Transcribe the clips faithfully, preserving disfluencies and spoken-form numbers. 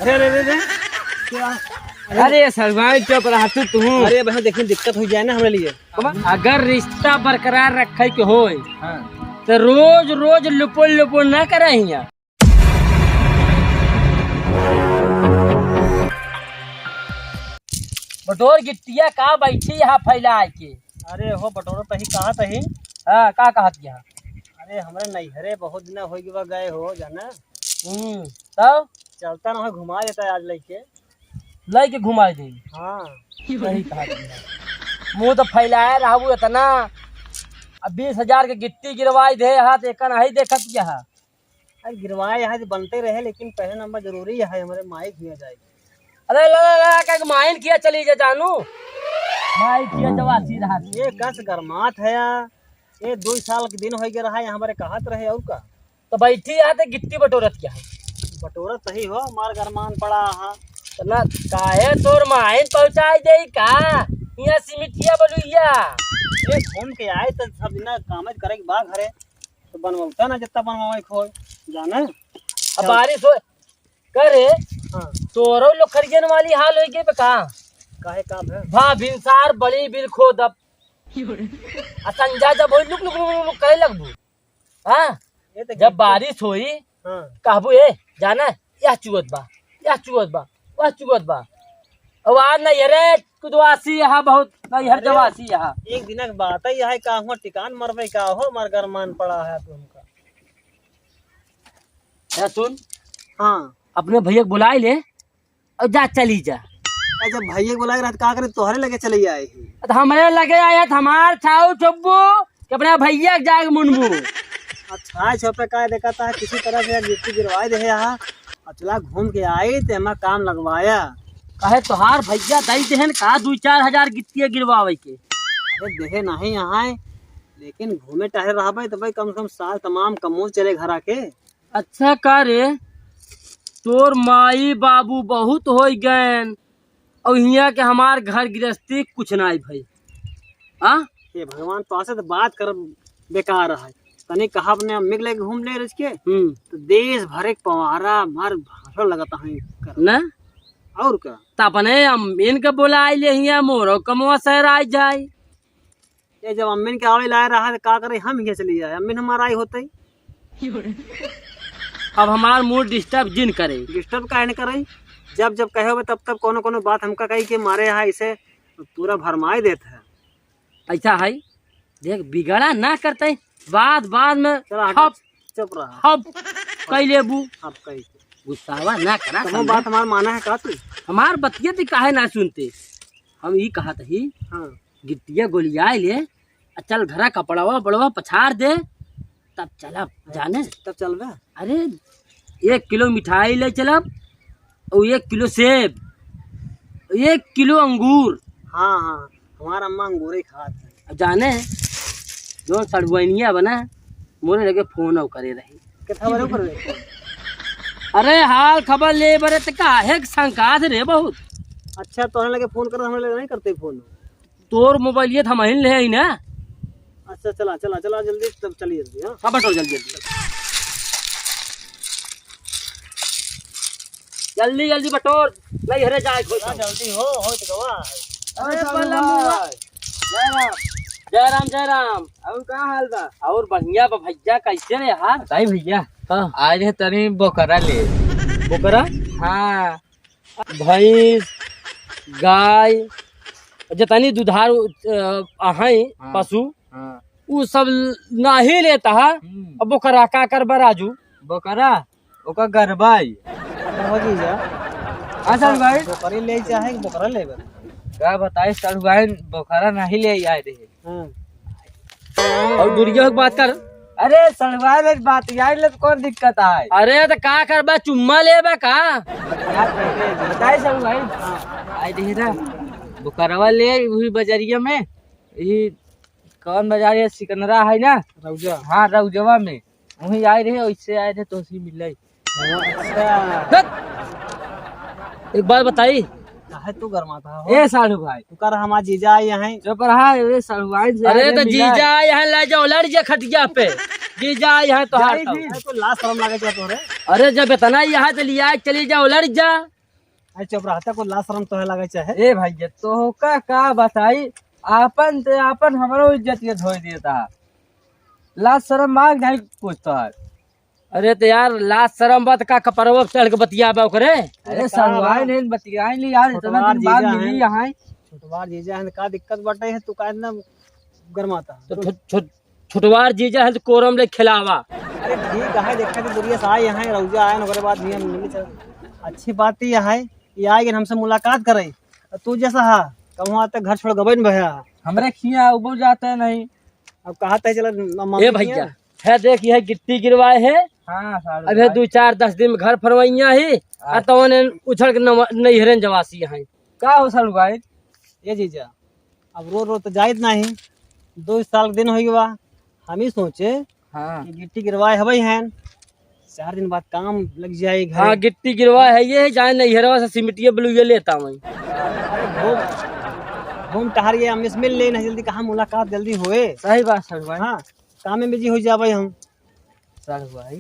अरे, अरे, अरे, अरे। क्या? अरे, सलमान, चुप रहा तू, तू। अरे, बहन, देखिए, दिक्कत हो जाए ना हमरे लिए। अगर रिश्ता बरकरार रखे के होए, हाँ। तो रोज, रोज लुपुर, लुपुर ना करे हियाँ। बटोर गिट्टिया का बैठी यहाँ फैला के? अरे हो बटोर, तही कहा तही। हाँ, का कहत यहाँ? अरे, हमरे नैहरे बहुत दिन हो गए हो, जाना। हम्म, तब? चलता ना हो, घुमा देता आज लइके। लइके घुमाई दे। हाँ। सही कहा तुमने। मुँह तो फैलाए रहबू इतना। अब बीस हजार के गिट्टी गिरवाई दे, हाथ एक नहीं देखत यहाँ। अरे गिरवाए यहाँ तो बनते रहे, लेकिन पहले नंबर जरूरी है, हमारे माई घिया जाएगी। अरे ला, ला, ला, कह के माइन किया चली जा जानू। माई किया जवासी रहा। ये कस गरमात है यार। ये दो साल के दिन हो गए रहा है, हमारे कहत रहे और का। तो बैठी है तो गिट्टी बटोरत क्या है? बटोरत सही हो, मार गरमान पड़ा है। तो ना काहे तोर माइन पहुँचाई दे का? यहाँ सिमिटिया बलुइया। ये घूम के आए तो सब दिन काम करे के बा घरे, तो बनवता ना जितना बनवावे खोल, जाना। अब चल। बारिश हो, करे, हाँ। तोरो लोग खरियन वाली हाल हो गई बे का? काहे का भे? भा भिनसार बड़ी बिल खोदब। आ संझा जब होई लुक लुक लुक लुक करे लगबू। हाँ? ये तो जब गिट्टी बारिश होई, हाँ। कहबू, "ए, जाना, यह चुअत बा, यह चुअत बा, वह चुअत बा।" अब आज ना ये रे, कुदवासी यहाँ बहुत, ना ये अरे, जवासी यहाँ। एक दिन की बात है, यहाँ का हुआ टिकान मरबे का हो, मर गरमान पड़ा है तुमका। ए, सुन। हाँ। अपने भैया के बुलाई ले और जा, चली जा। अरे, जब भैया के बुलाए रहा, तो का करे, तोहरे लगे चले आए ही। तो हमरे लगे आए, तो हमार छाऊ छुब्बू कि अपने भैया के जाके मुनबू। अच्छा, छो पे का देखा था, किसी तरह से गिट्टी गिरवाए दे यहाँ। और चला घूम के आई, ते हमार काम लगवाया। कहे तोहार भैया दई देहन का दू चार हजार गिट्टिया गिरवावे के? अरे, देहे नहीं यहाँ है, लेकिन घूमे टहरे रहबे, तो भाई, कम से कम साल तमाम कमो चले घर आके। अच्छा का रे, तोर माई बाबू बहुत होई गएन, और हियाँ के हमार घर गृहस्थी कुछ नाई भई। हाँ? हे भगवान, तो ऐसे तो बात कर बेकार है। तनी कहा अपने अम्मी के लेके घूम ले रच के, हम्म। तो देश भर एक पंवारा मार भाषण लगता है कर। ना? और का? तो अपने अम्मी के बुलाई ले हियाँ, मोरो कमवा सहराई जाए। ये जब अम्मिन के आवे लाए रहा, तो का करे, हम हियाँ चली जाए, अम्मिन हमारा आई होते। अब हमार mood disturb जिन करे। Disturb काहे न करे? जब जब कहे होबे, तब तब कोनो कोनो बात हमका कही के मारे यहाँ इसे पूरा भरमाए देत है। ऐसा है, देख, बिगड़ा ना करते, बात बाद में चला हटा, हप, चुप रहा। हप, कह लेबू। हप कह के। गुस्सावा ना करा, तुम समझा? बात हमार माना है का तू? हमार बतिया ती काहे ना सुनते? हम ई कहत ही, हाँ। गिट्टिया गोलियाए ले, आ चल घरा कपड़वा उपड़वा पछाड़ दे, तब चलब, जाने। तब चलबे? अरे, एक किलो मिठाई ले चलब, और एक किलो सेब, एक किलो अंगूर। हाँ, हाँ, हमार अम्मा अंगूरे खात है। अब जाने, जो सड़ुआइनिया बना, मोरे लगे फोन करे रही। कितना बजे ऊपर रहे? अरे, हाल खबर ले बरे, त काहे के शंका थे रे बहुत? अच्छा, तोहरे लगे फोन कर, हमरे लगे नहीं करते फोन। तोर मोबाइल ये त हमहिन ले आई ना। अच्छा, चला, चला, चला, जल्दी, तब चली जल्दी, हाँ? हाँ, बटोर जल्दी, जल्दी। जल्दी, जल्दी बटोर, नहीं हरे जाए खोज। हाँ, जल्दी हो, हो तो गवा है। अरे, अरे, सालू बलमुआ। भाई। जय राम। जय राम, जय राम। और का हाल बा? और बढ़िया बा भैया, कैसे रे यार? बताई भैया। हाँ। आज है तनी बोकरा ले। बोकरा? हाँ। भैंस, गाय, जितनी दुधारू, अ, आहै हाँ, पशु, हाँ। उ सब नाहीं लेता है। हम्म। अब बोकरा का करबा राजू? बोकरा? ओकर गरबाई। हो जीजा। हाँ, सालू भाई। बोकरी ले चाहे कि बोकरा लेबे? का बताई सालू भाई, बोकरा नाहीं ले आए रहे। हाँ। और दुरिया के बात कर। अरे सड़ुआ रे, बात यार ले तो कौन दिक्कत आए? अरे तो का करबा, चुम्मा लेबा का? बताए सड़ुआ भाई। हाँ। आए दे रे। बोकरवा ले वही बजरिया में, यही कौन बाजार है, सिकंदरा है ना? रौजा। हाँ, रौजवा में। वहीं आए रहे, वैसे आए रहे, तो उसी मिले। अच्छा। हट! एक बात बताई। काहे तू गरमाता हो? ए साढ़ू भाई। तू कर हमार जीजा आई हैं। चुप रहा, ए साढ़ू भाई से अरे आगे तो मिला। जीजा आई हैं, ले जाओ, लड़ जा खटिया पे। जीजा आई है तोहार जाई तो। भी। अरे, कोई लाज शरम लागे चाहे तोहरे। अरे, जब इतना ही है तो लिया के चली जाओ, लड़ जा। अरे, चुप रहता, कोई लाज शरम तोहे लागे चाहे। ए भैया, तोहका का बताई, आपन ते आपन हमरो इज्जत के धोई देता। लाज शरम मांग नहीं पूछता है। अरे तो यार, लाज शरम बात का कपरवा पे चढ़ के बतियाबा ओकरे? अरे अरे का सरुआई बा? नहीं बतियाई नहीं यार, इतना छोटवार दिन बाद जीजा मिली हैं। यहाँ। छोटवार जीजा हैं, का दिक्कत बाटे है, तू का इतना गरमाता? तो छोट-, छोट-, छोटवार जीजा हैं तो कोरम ले खिलावा। अरे ठीक है, देखा कि दुनिया से आए हैं, रउजा आए, ओकरे बाद नियम मिली चल। अच्छी बात ही है, ये आए कि हमसे मुलाकात करे। और तू जैसा हा, कहूँ आज तक घर छोड़ गबे न भया। हमरे खिया उबो जाते नहीं। अब कहा तय चला न-, न-, ए मम्मी भैया, किया? है देख, यह गिट्टी गिरवाए है। हाँ, साढ़ू अब यह भाई। दो चार दस दिन में घर फरवैया ही, आ अच्छा। तवन उछड़ के नव-, नैहरन जवासी है। का हो साढ़ू भाई? ए जीजा, अब रो रो तो जाइत नहीं, दो साल के दिन हो गवा, हम ही सोचे हाँ। कि गिट्टी गिरवाए हवई हैं, चार दिन बाद काम लग जाए घर। हाँ, गिट्टी गिरवा है, ये जाए नैहरवा से सिमटिया बलुइया लेता वहीं। अरे घूम, घूम टहर के हम इस मिल लेन है, जल्दी कहाँ मुलाकात जल्दी होए। सही बात सर भाई। हाँ, काम में बिजी हो जाबे हम। सर भाई,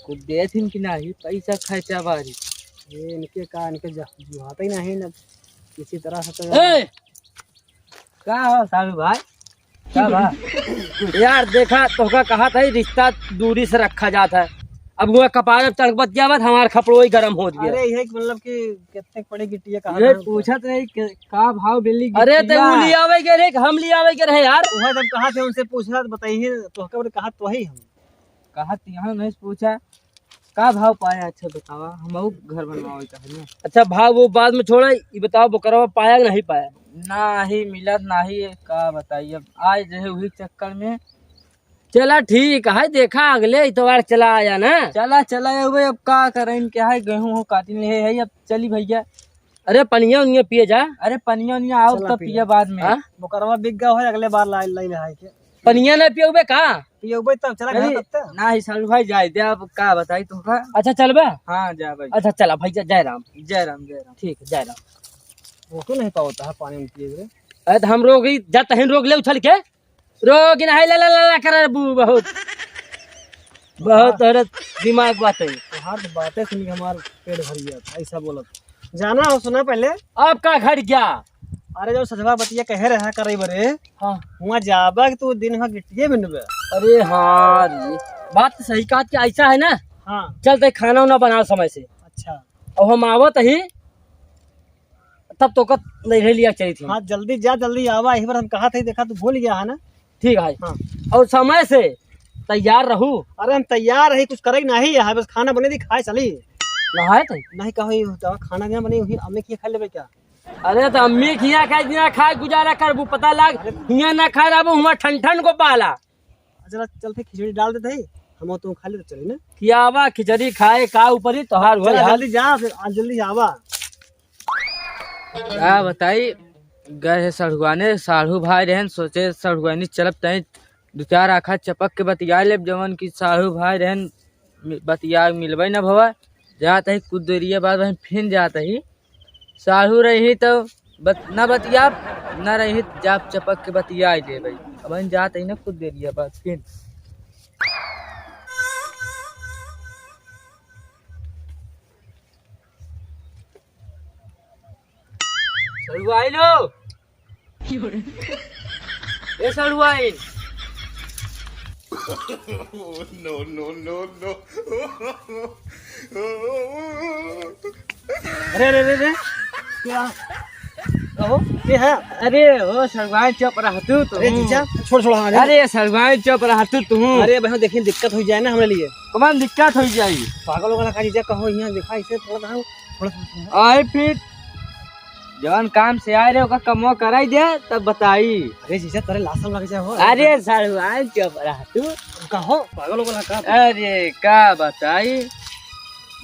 कुछ देथिन कि नाही, पैसा खर्चा बारी। ये इनके का, इनके जा-, जुहाते ही नहीं ना, किसी तरह से तो ए! का हो सालू भाई? का बा? यार देखा, तोहका कहा था, रिश्ता दूरी से रखा जाता है। अब हुआ कपार अब तड़क बच जावत, हमार खपड़ो ही गरम हो गया। अरे, ये कि मतलब कि कितने पड़े गिट्टी है, कहाँ ये कहाँ पूछत रही कि का भाव मिली अरे, ते गिट्टिया? वो ले आवे के रहे कि हम ले आवे के रहे यार? वह जब कहा थे उनसे पूछा तो बताइए, तोहका बोले कहा तो ही हम। कहा तो यहाँ नहीं पूछा, का भाव पाया? अच्छा बतावा, हम अउ घर बनवावे चाहे ना। अच्छा भाव वो बाद में छोड़ा, ये बताओ बोकरवा पाया कि नहीं पाया? नाही मिलत, नाही, का बताई, अब आए रहे वही चक्कर में। चला ठीक है, देखा अगले इतवार चला आया ना। चला, चला आया भाई, अब का करें, क्या है, गेहूं हो काटिन ले है, अब चली भैया। अरे पनिया उनिया पिए जा। अरे पनिया उनिया आओ चला तब पिया। पिया बाद में। हाँ? बोकरवा बिक गया हो, अगले बार लाई, लाई नहाई के। पनिया ना पियोबे का? पियोबे तब चला घर अरे, तब तक। नाही सालू भाई जाए दे, अब का बताई तुमका। अच्छा चलबा? हाँ जा भाई। अच्छा चला भैया, जय राम। जय राम, जय राम। ठीक है, जय राम। वो क्यों नहीं पावता है पानी में पिए रे? अरे तो हम रोक ही, जा तहिन रोक ले उछल के। रोक ही नहीं, ला ला ला ला करे बू बहुत। बहुत हाँ। तोहरे दिमाग बात है। तोहार तो बातें सुन के हमार पेट भर गया था, ऐसा बोलत। जाना हो, सुना पहले। अब का घट गया? अरे, जो सजवा बतिया कहे रहा करे बरे, हाँ। हुआ जाबा कि तू दिन भर गिट्टिए बिनबे। अरे हाँ रे, बात तो सही कहा कि ऐसा है ना। हाँ। चल, ते खाना उना बना समय से। अच्छा। और हम आवत ही, तब तोका नैहरे लिया चली थी। हाँ, जल्दी जा, जल्दी आवा। यही बार हम कहा थे, देखा तू भूल गया है ना। ठीक है। हाँ। और समय से तैयार रहू। अरे हम तैयार रही, कुछ करे नहीं है, बस खाना बने दी, खाए चली। नहाए थे? नहीं कहो, ये तो खाना ना बने, वही अम्मी की खा लेबे क्या? अरे तो अम्मी खिया खाए, बिना खाए गुजारा करबू, पता लाग, अरे हियां ना खाए रहबू, हुआं ठन ठन को पाला। अच्छा, चल फिर खिचड़ी डाल देते हैं, हम और तुम खा ले तो चली ना। खियावा खिचड़ी खाए का ऊपर ही तोहार हो चला यार। जल्दी जा, फिर आज जल्दी आवा। का बताई, गए है सढ़ुआने, साढ़ू भाई रहन, सोचे सढ़ुआनी चलब तई दो चार आखा चपक के बतिया लेब, जवन कि साढ़ू भाई रहन मि-, बतिया मिलबे न भवा। जात ही कुछ देरिया बाद वहीं फिन जात ही। साढ़ू रही तो बत-, न बतियाब, न रही जाप चपक के बतिया लेबै। अब हम जात ही ना कुछ देरिया बाद फिन। सड़ुआइन हो। ए सड़ुआइन। No, no, no, no। अरे, अरे, अरे, अरे, क्या? कहो, के है? अरे, ओ सड़ुआइन, चुप रह तू, तू। अरे, जीजा, छोड़, छोड़, हाँ, अरे। अरे, सड़ुआइन, चुप रह तू, तू। अरे, भाई, देखिए, दिक्कत हो जाए ना हमरे लिए। कमान दिक्कत हो जाई? पागल हो गया का जीजा, कहो, यहाँ देखा, इसे थोड़ा सा, थोड़ा सा। आए फिर। जवन काम से आए रहे, ओका कमवा कराई दे, तब बताई। अरे जीजा, तोरे लाज शरम लग जाए हो। अरे सड़ुआइन, चुप रह तू। कहो, पागल हो गया का? अरे, का बताई,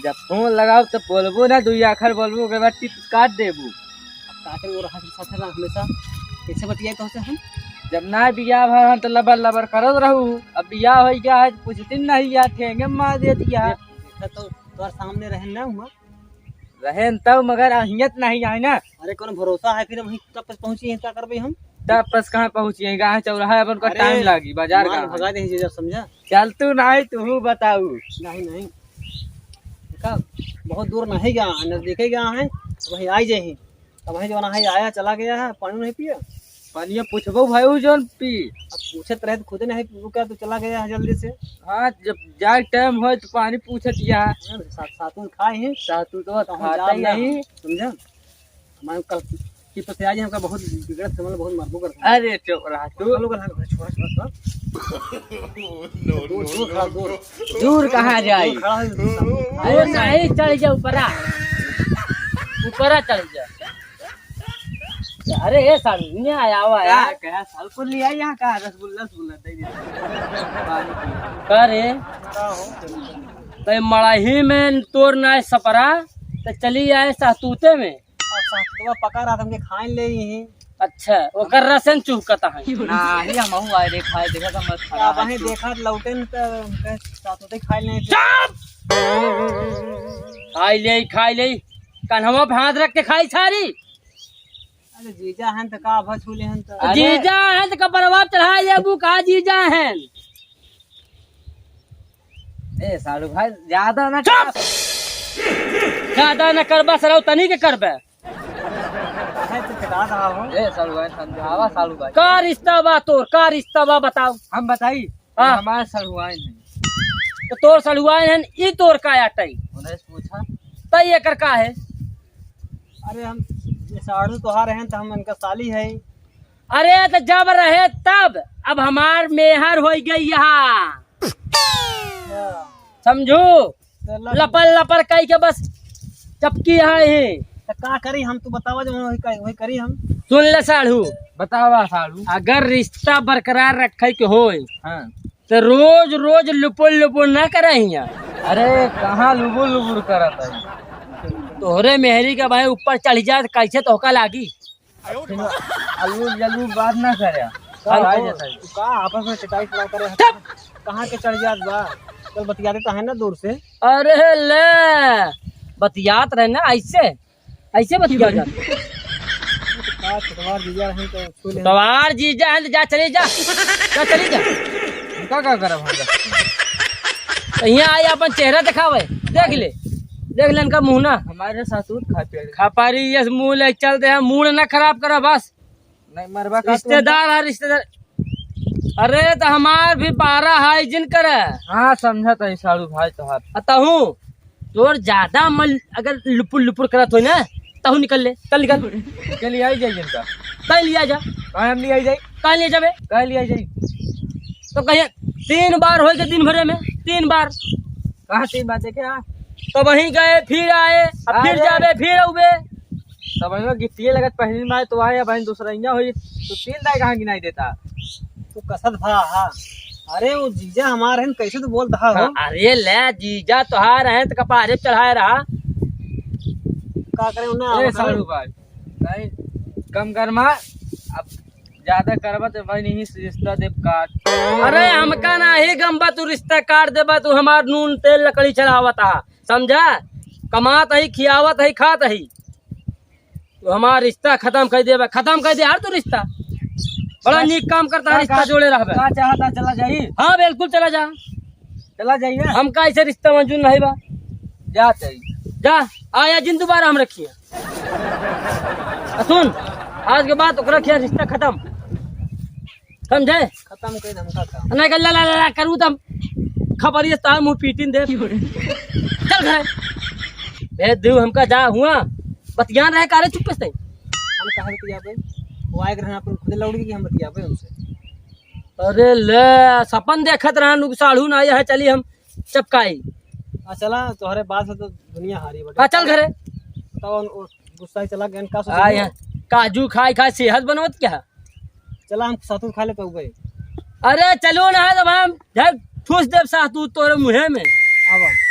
जब फोन लगाओ, तब बोलबो ना, दुई आखर बोलबो, ओकर बाद टिप काट देबू। अब काटे वो रहा, साथे रहा हमेशा। कैसे बतियाए तो से हम? जब ना बियाह भा, हम तो लबर लबर करत रहू। अब बियाह हो गया है, तो पूछती नहीं यार, ठेंगे मार दे दिया। देखा तो, तोर सामने रहन ना हुआ। रहन तब, मगर अहियत नहीं आए ना। अरे, कौन भरोसा है, फिर हम वहीं तक पहुँची हैं, क्या करबे हम? तब बस कहाँ पहुँचिए, गाँव चौराहा अपन का अरे, टाइम लागी, बाजार मार गाँव। भगा दे जीजा, समझा? चल तू नहीं, तू बताऊ। नहीं, नहीं। देखा, बहुत दूर नहीं गया है, नजदीके गया है, वहीं आई जाही। अब वहीं जो ना है, आया, चला गया है, पानी नहीं पिया। पानिया पूछबो भाई, उ जौन पी। अब पूछत रहे तो खुदे नहीं पीबू क्या, तो चला गया है जल्दी से। हाँ, जब जाए टाइम हो तो पानी पूछत या। हाँ, साथ, साथ में खाए हैं। साथ में तो कहूँ खाता जाब ही ना, नहीं। समझा? हमारे कल की तो तैयारी हमका बहुत बिगड़त समझ, बहुत मरबो करता है। अरे चुप रहा तू। चलो, चलो, चलो, छोड़ा, छोड़ा, छोड़ा। दूर, दूर खड़ा, दूर। दूर कहाँ जाई? दूर खड़ा है, सामने। अरे नहीं, चढ़ जा ऊपरा। ऊपरा चढ़ जा। अरे ए सालू, इन्हें आया हुआ का, यार। का सालू को ले आई यहाँ का? रसगुल्ला, रसगुल्ला दे दे। का रे? का हो? तो मड़ाही में तोर ना सपरा, तो चली आए सहतूते में। अब सहतूतवा पका रहा था, हमके खाए ले ही। अच्छा, ओकर रसन चुहकता है। ना, ये हमहू आए रे खाए, देखा था मत खा अब वहीं देखा लौटे न तो हमके सहतूते खाए ले। चुप! खाई ले, खाई ले। कन्हवा पे हाथ रख के खाई सारी। अरे जीजा हन त का भा छू ले हन त। अरे जीजा हन त कपरवा चढ़ा लेबू का जीजा हन? ए सालू भाई, ज्यादा ना चुप! ज्यादा ना करबा सरौ तनी के करबे। अरे तो कटा रहा हो। ए सालू भाई, समझावा सालू भाई। का रिश्ता बा तोर, का रिश्ता बा बताओ। हम बताई? हाँ। हमार सड़ुआइन है। तो तोर सड़ुआइन है, ई तोर का आटई? उन्हें से पूछा। तई एकर का है? अरे हम ये साढ़ू तोहार हैं तो हम इनका साली है। अरे तो जब रहे तब, अब हमार मेहर होई गई यहाँ। अच्छा। समझू? तो लग- लपर लपर कई के बस चपकी है ही। तो का करी हम, तू बतावा जो वही करी, वही करी हम। सुन ले साढ़ू। बतावा साढ़ू। अगर रिश्ता बरकरार रखे के होए, हाँ। तो रोज रोज लुपुर लुपुर ना करे हियाँ। अरे कहाँ लुबुर लुबुर करत है? तोहरे मेहरी के भाई ऊपर चढ़ जाए तो कैसे तोहका लागी? फिर अलू जलू बात ना करे। का भाई हो? जैसा ही। तू का आपस में चटाई खड़ा करे? चुप! कहाँ के चढ़ जात बा? चल बतियाते तो है ना दूर से। अरे ले, बतियात रहे ना ऐसे, ऐसे बतिया जात। का छोटवार जीजा रहन तो छू ले। छोटवार जीजा है तो जा चले जा, जा चले जा। उनका का करब हम? तो यहाँ आई अपन चेहरा दिखावे, देख ले, देख ले इनका मुँह ना। हमारे सातूत खा पेड़। खपारी ये मुँह ले चल दे, मूड ना खराब करा बस। नहीं मरबा का तू? रिश्तेदार है, रिश्तेदार। अरे तो हमार भी बारह है जिन करे। हाँ समझत है साढ़ू भाई तोहार। अतहू तोर ज्यादा मन अगर लुपुर लुपुर करत होई ना, तहू निकल ले, चल निकल। के लिए आई जाई जिनका? कहीं लिया जा। कहाँ हम लिए आई जाई? कहीं ले जाबे? कहीं लिए आई जाई? तो कहिए तीन बार होई के दिन भरे में, तीन बार। कहाँ तीन बार देखे हाँ? तो वहीं गए, फिर आए, अब फिर अरे। जाबे, फिर अउबे। तब हम गिट्टिए लगत पहली माय तो आए, अब हम दूसरा इहाँ होई, तो तीन दाई कहाँ गिनाई देता? तू कसत भा, हाँ। अरे वो जीजा हमार हैं, कैसे तू बोलत हा हो? हाँ, अरे ले जीजा तोहार हैं तो कपारे चढ़ाए रहा। का करे उन्हें ए, आवत है? साढ़ू भाई, नहीं, कम गरमा, अब ज्यादा करबा तो भाई नहीं रिश्ता देब काट। अरे हमका नाही गमबा, तू रिश्ता काट देबा, तू हमार नून तेल लकड़ी चलावत हा, समझा? कमात ही, खियावत ही, खात ही। तू हमार रिश्ता खतम कर देबा, खतम कर दे यार तू रिश्ता। बड़ा का, नीक काम करता है, का, रिश्ता का, जोड़े रहबे। का चाहता चला जाई? हाँ बिल्कुल चला जा। चला जाई ना। हमका ऐसे रिश्ता मंजूर नहीं बा। जा चाहिए। जा, आया जिन दोबारा हम रखिए। आ सुन, आज के बाद ओकरा खिया रिश्ता खतम। समझे? खतम कर दे हमका काम। नहीं कर ला, ला, ला, ला करू तब खबरिए तार मुंह पीटिन दे। चल घरे। भेज दू हमका जा हुआ। बतियान रहे कारे चुप्पे से। हम कहाँ बतियाबे? वो आए के रहना अपन खुदे लौट गई कि हम बतियाबे उनसे। अरे ले, सपन देखत रहन, उ साढ़ू ना आया है, चली हम चपकाई। आ, चला, तोहरे बात से तो दुनिया हारी बटे। हाँ, चल घरे। बताओ, उन, उन गुस्सा ही चला गया, का सोचे हाँ, हो? यहाँ काजू खाई खाई सेहत बनवत क्या? चला, हम सातू खा ले पाऊबे। अरे, चलो ना, जब हम झट ठूस देब सातू तोरे मुँहे में। आवा।